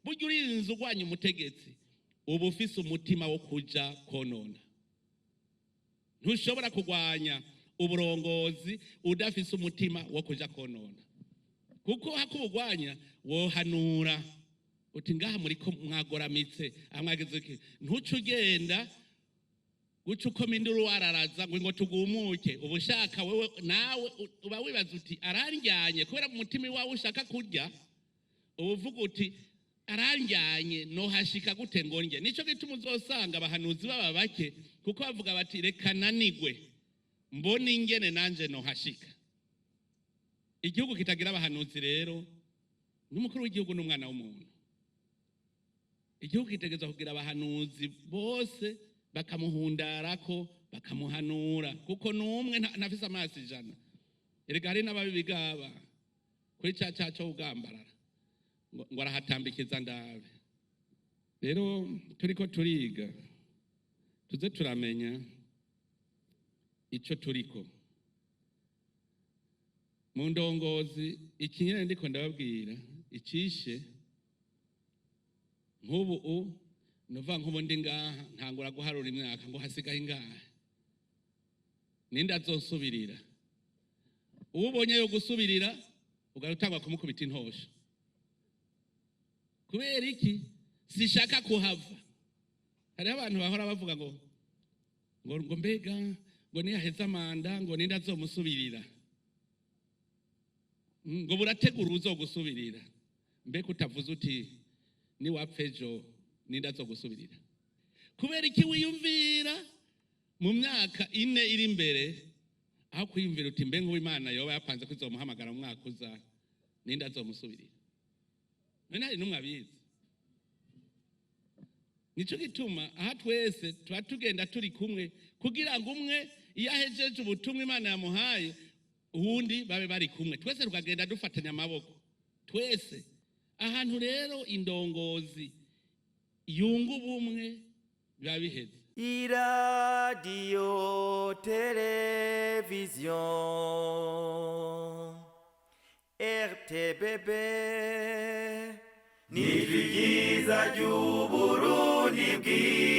Burya urinze urwanya umutegetsi, uba ufise umutima wo kuja konona. Ntushobora kurwanya uburongozi udafise umutima wo kuja konona, kuko hakubugwanya wohanura uti: "Ngaha muriko mwagoramitse, aha mwagize iki." Ntuce ugenda guca ukoma induru wararaza ngo tugumuke. Uba ushaka wewe nawe uba wibaza uti: "Arandyanye." Kubera mu mutima iwawe ushaka kurya, uba uvuga uti: "Arandyanye, nohashika gute ngo ndye?" Nico gituma uzosanga abahanuzi baba bake, kuko bavuga bati: "Reka nanigwe mbone ingene nanje nohashika." Igihugu kitagira abahanuzi rero, n'umukuru w'igihugu n'umwana w'umuntu. Igihugu kitegerezwa kugira abahanuzi bose, bakamuhundarako, bakamuhanura, kuko n'umwe ntafise amaso 100. Erega hari n'ababibigaba kuri ca cyo kugambarara ngo arahatambikiza ndabe. Rero turiko turiga, tuze turamenya ico turiko mu ndongozi. Ikinyene ndiko ndababwira icishe nk'ubu nuvuga nk'ubu ndi ngaha, ntangura guharura imyaka ngo hasigaye ingahe, ninde azosubirira. Uwo ubonye yo gusubirira, ugahita utangwa kumukubita intosho. Kubera iki? Sishaka kuhava. Hariho abantu bahora bavuga ngo mbega ngo niyaheza manda, ngo ninde azomusubirira, ngo burategura uzogusubirira. Mbega utavuze uti: "Niwapfa ejo, ninde azogusubirira?" Kubera iki wiyumvira mu myaka 4 iri imbere, aho kwiyumvira uti: "Mbe nk'uwo Imana yoba yapanze ko izomuhamagara mu mwaka uza, ninde azomusubirira?" None hari n'umwe abizi? Nico gituma aha twese tuba tugenda turi kumwe, kugira ngo umwe iyo ahejeje ubutumwa Imana yamuhaye, uwundi babe bari kumwe, twese tukagenda dufatanya amaboko twese. Ahantu rero indongozi yunga ubumwe, biba biheze. Iradiyo televiziyo RTBB, nijwi ryiza ry'Uburundi bwiza.